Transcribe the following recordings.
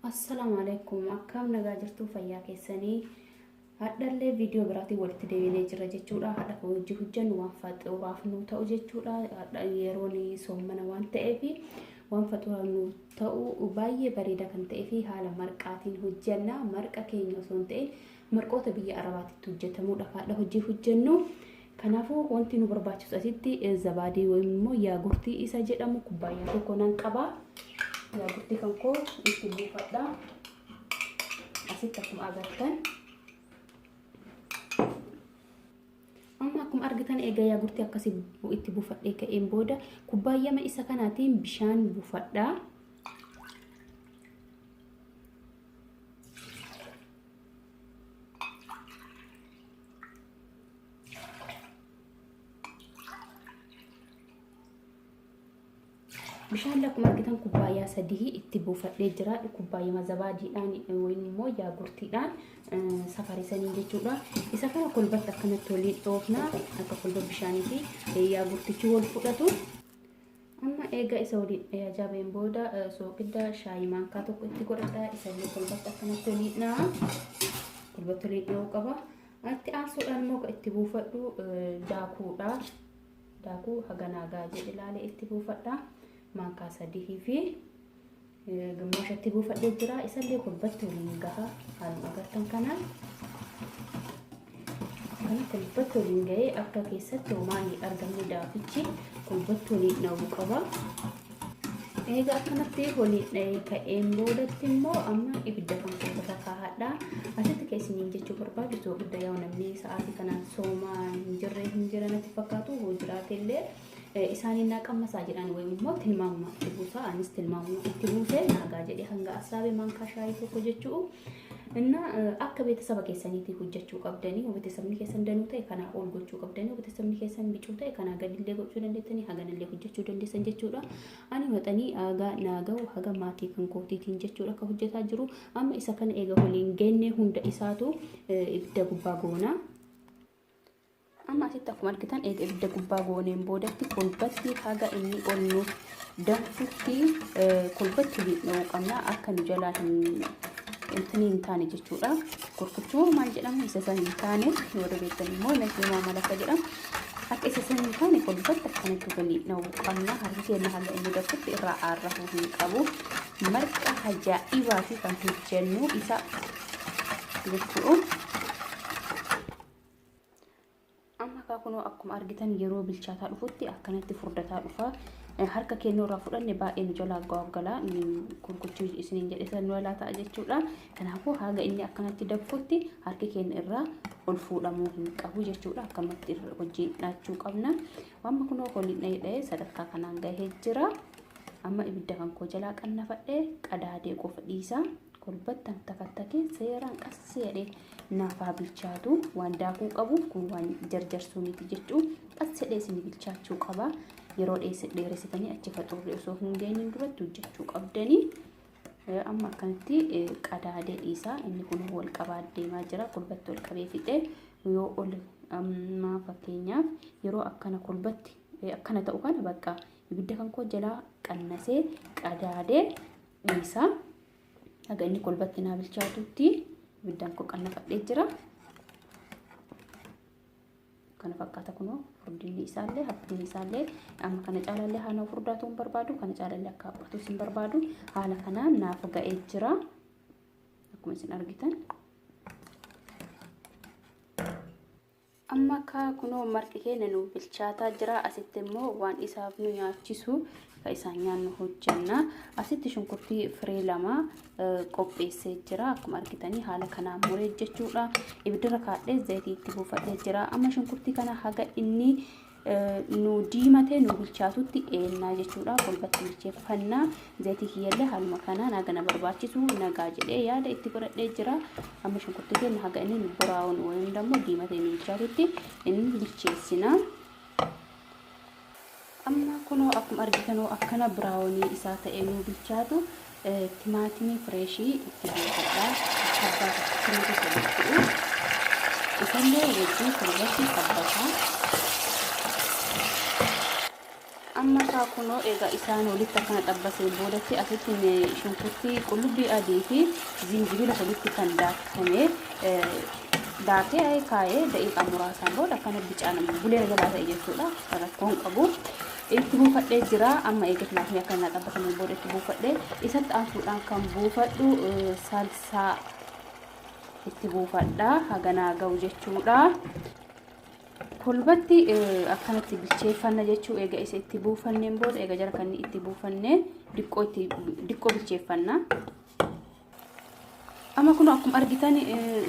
Assalaamu alaikum, akkam nagaa jirtu, fayyaa keessanii? Hadhallee viidiyoo biraatiin walitti deebinee jira jechuudha. Hadha kan hojii hojjennu waan faxuuraaf nu ta'u jechuudha. Hadha yeroon soommana waan ta'eef waan faxuuraaf nu ta'u baay'ee bareedaa kan ta'ee fi haala marqaatiin hojjenna. Marqa keenya osoo hin ta'in marqoota biyya Arabaatitti hojjetamudha haadha hojii hojjennu. Kanaafuu wanti nu barbaachisu asitti zabaadii yookiin immoo yaagurtii isa jedhamu kubbaayyaa tokko nan qaba. Yaagurtii kan koo itti buufadha. Asitti akkuma agartan. Amma akkuma argitan egaa yaagurtii akkasii itti buufadhee ka'een booda kubbaayyama isa kanaatiin bishaan buufadha. Bishaan akkuma argitan kubbaayyaa sadii itti buufadhee jira. Kubbaayyaa zabaadiidhaan yookiin immoo yaagurtiidhaan safarisanii jechuudha. Isa kana kolbatti akkanatti waliin dhoofna. Akka kolba bishaanii fi yaagurtichi wal fudhatu. Amma eega isa waliin ajaa'ibeen booda soogidda shaayii maankaa tokko itti godhadha. Isallee kolbatti akkanatti waliin dha'a. Kolbatti waliin dha'uu qaba. Itti aansuudhaan immoo kan itti buufadhu daakuudha. Daakuu haganaa ga'a jedhe ilaalee itti buufadha. Maankaa sadii fi gimmaasha itti buufadhee jira. Isallee kolbatti waliin gaha haaluma agartan kanaan. Kana kolbatti waliin gahee akka keessatti homaa hin argamne daakichi kolbatti waliin dha'uu qaba. Egaa akkanatti waliin dha'ee ka'een boodatti immoo amma ibidda kan kolbata kaahadha. Asitti kan isiniin jechuu barbaadu soogidda yoo namni sa'aatii kanaan soomaa hin jirre hin jira natti fakkaatu, hoo jiraate illee isaaniin naa qammasaa jedhaan wayii immoo tilmaamuma itti buusaa. Anis tilmaamuma itti buusee naagaa jedhee hanga assaabee maankaa shaayii tokko jechuu. Inna akka beeksisa keessaniitii hojjechuu qabdanii, yoo beeksisni keessan danuu ta'e kanaa ol gochuu qabdanii, yoo beeksisni keessan bicuu ta'e kanaa gadillee gochuu dandeettanii, haganallee hojjechuu dandeessan jechuudha. Ani maxanii haga naa gahu haga maatii kan kootiitiin jechuudha akka hojjetaa jiru. Amma isa kana eega waliin geenne hunda isaatu ibidda gubbaa goona. Amma asitti akkuma argitan eega ibidda gubbaa gooneen boodatti kolbatti haga inni ol nuuf danfutti kolbatti waliin dha'uu qabna, akka nu jalaa hin intini hin taane jechuudha. Kurkuchuu maal jedhamu isa san hin taane, warra beektan immoo natti himaa maal akka jedhamu. Akka isa san hin taane kolbatti akkanatti waliin dha'uu qabna. Harki keenya haga inni danfutti irraa aarrahuu hin qabu. Marqa ajaa'ibaa fi kan hojjennu isa jechuudha. Amma kaa kunoo akkuma argitan yeroo bilchaataa dhufutti akkanatti furdataa dhufa. Harka keenya irraa fudhanne baay'ee nu jalaa gawaggalaa kurkuchuu isiniin jedhe san nu jalaa ta'a jechuudha. Kanaafuu haga inni akkanatti danfutti harki keenya irraa ol fuudhamuu hin qabu jechuudha. Akkanumatti wajjin dhaachuu qabna. Amma kunoo waliin dhahee dhahee sadarkaa kanaan gahee jira. Amma ibidda kan koo jalaa qannafadhee qadaadee qofa dhiisa. Kolbattan takattakee seeraan qassee jedhee naafaa bilchaatu, waan daakuu qabu kun waan jarjarsuu miti jechuu, qas jedhee isin bilchaachuu qaba. Yeroo dheeressitanii achi faxurri osoo hin geenyin duratti hojjechuu qabdanii. Amma akkanatti qadaadee dhiisaa, inni kun wal qabaa deemaa jira, kolbatti wal qabee fixee yoo ol amma fakkeenyaaf yeroo akkana kolbatti akkana ta'u kana bakka ibidda kan koo jalaa qannasee qadaadee dhiisaa. Haga inni kolbatti naa bilchaatutti ibiddaan koo qannafadhee jira. Kana fakkaata kunoo furdinni isaallee haphinni isaallee. Amma kana caalallee haala furdaatu hin barbaadu, kana caalallee akka haphatus hin barbaadu. Haala kanaan naaf ga'ee jira. Akkuma isin argitan. Amma akka kunoo marqi keenya nu bilchaataa jira. Asitti immoo waan isaaf nu nyaachisu kan isaan nyaannu hojjenna. Asitti shunkurtii firee lama qopheessee jira. Akkuma argitanii haala kanaan muree jechuudha. Ibiddarra kaadhee zayitii itti buufadhee jira. Amma shunkurtii kana haga inni nu diimatee nu bilchaatutti eennaa jechuudha. Kolbatti bilcheeffannaa. Zayitii kiyyallee haaluma kanaan haga na barbaachisu nagaa jedhee yaada itti godhadhee jira. Amma shunkurtii keenya haga inni nu boraa'uun wayim immoo diimatee nu bilchaatutti inni bilcheessina. Amma kunoo akkuma argitanoo akkana biraawonii isaa ta'ee nu bilchaatu timaatimii fireeshii itti buufadha. Habbaa tokko tokko jechuudha. Isallee wajjin kolbatti qabbata. Amma kunoo egaa isaan walitti akkana xabbaseen boodatti asitti shunkurtii, qullubbii adii fi zinjibila walitti kan daakame daakee kaa'ee daqiiqaa muraasaan booda akkana bicaan bulee jalaa ta'e jechuudha. Rakkoon qabu. Itti buufadhee jira. Amma eega timaatimii akkana xabbasameen booda itti buufadhee isatti aansuudhaan kan buufadhu salsaa itti buufadha. Haganaa ga'u jechuudha. Kolbatti akkanatti bilcheeffanna jechuu eega isa itti buufanneen booda eega jara kan itti buufannee diqqoo bilcheeffanna. Amma kun akkuma argitan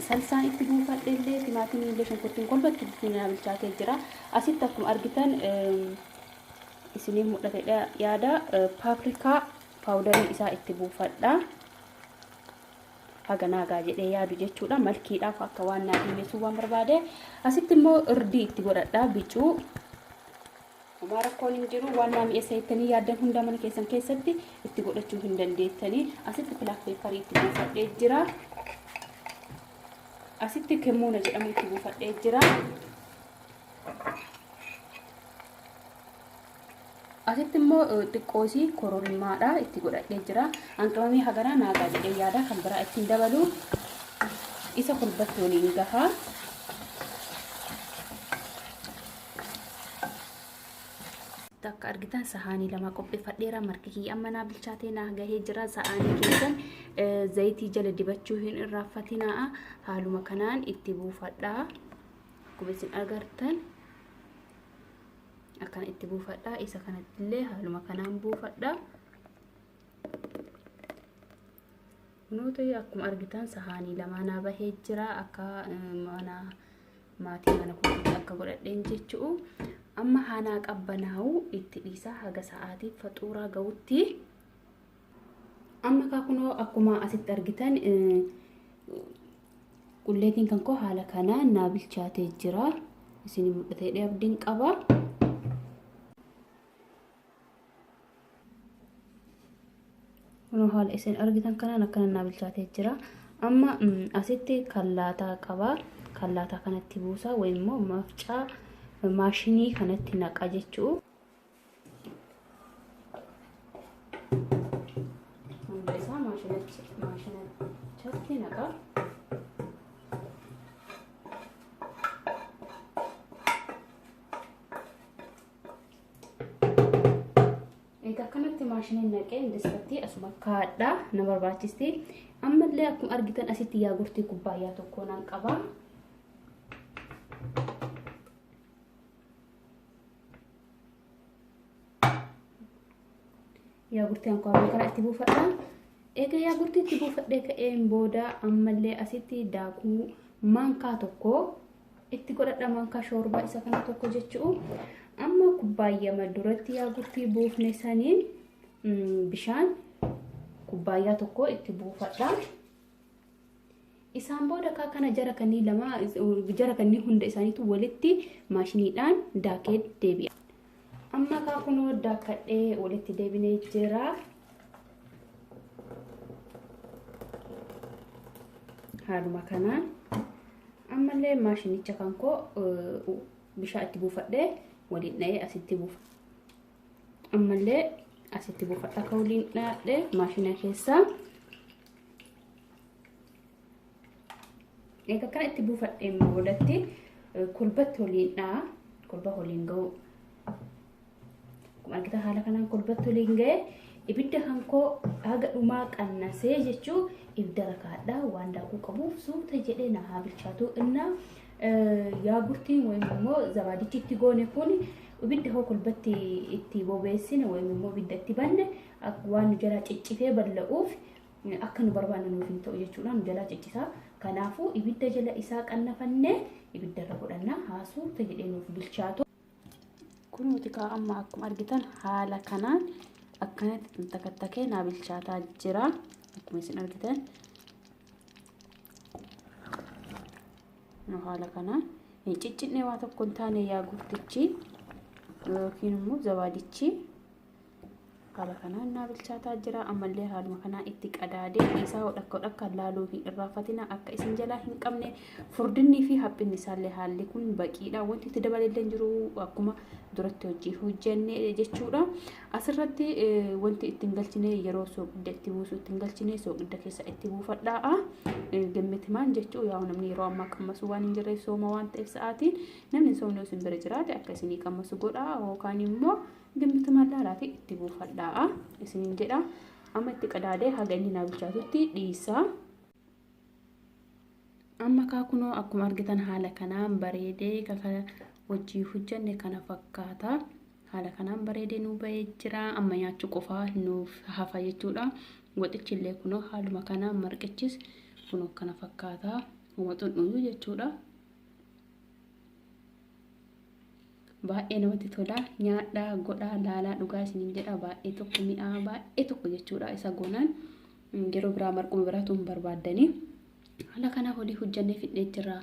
salsaan itti buufadhe illee timaatimii illee shunkurtiin kolbatti bilchaatee jira. Asitti akkuma argitan isiniif mul'atedha yaada paaprikaa paawudarii isaa itti buufadha. Haga naagaa jedhee yaadu jechuudha. Malkiidhaaf akka waan naa diimessuu waan barbaade. Asitti immoo irdii itti godhadha bicuu. Homaa rakkoon hin jiru, waan naa mi'eessa jettanii yaaddan hunda mana keessan keessatti itti godhachuu hin dandeettanii. Asitti black pepperii itti buufadhee jira. Asitti kemmuuna jedhamu itti buufadhee jira. Asitti immoo xiqqoo isii kororimaadha itti godhadhee jira. Anqamamii hagaraa naagaa jedhee yaada kan biraa ittiin dabalu isa kolbatti waliin gahaa. Akka argitan sahaanii lama qopheeffadheera. Marqi kiyya amma naa bilchaatee naa gahee jira. Sahaanii keessan zayitii jala dibachuu hin irraanfatinaa. Haaluma kanaan itti buufadhaa. Akkuma isin agartan akkana itti buufadhaa. Isa kanatti illee haaluma kanaan buufadhaa. Kunuutu akkuma argitan sahaanii lamaa naa bahee jira. Akka mana maatii mana kootiitti akka godhadheen jechu'u. Amma haanaa qabbanaa'u itti dhiisaa haga sa'aatii faxuuraa ga'utti. Amma kaa kunoo akkuma asitti argitan qulleetiin kan koo haala kanaan naa bilchaatee jira. Isin mul'atee abdiin qaba. Kunoo haala isin argitan kanaan akkana naa bilchaatee jira. Amma asitti kallaataa qaba. Kallaataa kanatti buusaa wayii immoo mafcaa maashinii kanatti naqa jechuu. Hunda isaa maashinachatti naqa. Egaa akkanatti maashiniin naqee indistatti asuma kaadha na barbaachisti. Ammallee akkuma argitan asitti yaagurtii kubbaayyaa tokko nan qaba. Yaagurtii hanqaaquu kana itti buufadha. Egaa yaagurtii itti buufadhee ka'een booda ammallee asitti daakuu maankaa tokko itti godhadha, maankaa shoorbaa isa kana tokko jechuu. Amma kubbaayyaa duratti yaagurtii buufne saniin bishaan kubbaayyaa tokko itti buufadha. Isaan booda kaa kana jara kannii lama jara kannii hunda isaaniitu walitti maashiniidhaan daakee deebi'a. Amma kaa kunoo daakadhee walitti deebinee jira. Haaluma kanaan ammallee maashinicha kan koo bishaan itti buufadhee waliin dha'ee asitti buufa. Ammallee asitti buufadha akka waliin dha'adhee maashina keessaa. Egaa akkana itti buufadheen boodatti kolbatti waliin dha'a. Kolba waliin ga'u. Akkuma argitan haala kanaan kolbatti waliin ga'e ibidda kan koo haga dhumaa qannasee jechuu ibidda rakaadha waan daakuu qabuuf suuta jedhee na haa bilchaatu. Innaa yaagurtiin wayim immoo zabaadichi itti goone kun ibidda hoo kolbatti itti bobeessine wayim immoo ibidda itti banne waan nu jalaa ciccitee balla'uuf akka nu barbaanne nuuf hin ta'u jechuudha, nu jalaa ciccisaa. Kanaafuu ibidda jala isaa qannafannee ibidda irra godhanna haa suuta jedhee nuuf bilchaatu. Kunuuti kaa amma akkuma argitan haala kanaan akkanatti takattakee naa bilchaataa jira. Akkuma isin argitan haala kanaan hin ciccinne, waa tokko hin taane yaagurtichi yookiin immoo zabaadichi. Haala kanaan naa bilchaataa jira. Ammallee haaluma kanaa itti qadaadee isaa hodhakka hodhakka laaluu hin irraanfatina, akka isin jalaa hin qabne. Furdinnii fi haphinni isaallee haalli kun baqiidha. Wanti itti dabalellee hin jiru, akkuma duratti hojii hojjenne jechuudha. Asirratti wanti ittiin galchine, yeroo soogidda itti buusu ittiin galchine, soogidda keessa itti buufadhaa. Gammitimaan jechuu yaa namni yeroo ammaa qammasu waan hin jirreef, sooma waan ta'eef, sa'aatiin namni soomni isin bira jiraate akka isinii qammasu godhaa, yookaan immoo gammitimaan laalaati itti buufadhaa isiniin jedha. Amma itti qadaadee haga inni naa bilchaatutti dhiisaa. Amma kaakunoo akkuma argitan haala kanaan bareedee kaka hojii hojjenne kana fakkaata. Haala kanaan bareedee nuu bahee jira. Amma nyaachuu qofaa nuuf hafa jechuudha. Waxichi illee kunoo haaluma kanaan, marqichis kunoo kana fakkaata. Waxuun dhuyu jechuudha. Baay'ee namatti tola. Nyaadhaa godhaa laalaa, dhugaa isiniin jedha, baay'ee tokko mi'aa, baay'ee tokko jechuudha. Isa goonaan yeroo biraa marquma biraatu hin barbaaddanii. Haala kanaa hojii hojjannee fidhee jira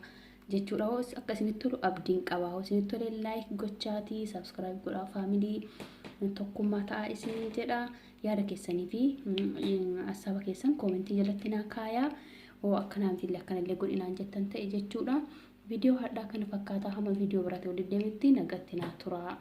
jechuudha. Hoos akka isinitti tolu abdiin qaba. Hoo isinitti tole like gochaatii subscribe godhaa, family tokkummaa ta'a isiniin jedha. Yaada keessanii fi assaaba keessan comment jalatti naa kaayaa. Hoo akkanaa miti, akkanallee godhinaan jettan ta'e jechuudha. Viidiyoo hadhaa kana fakkaataa, hamma viidiyoo biraatti walitti deemutti nagatti naa tura.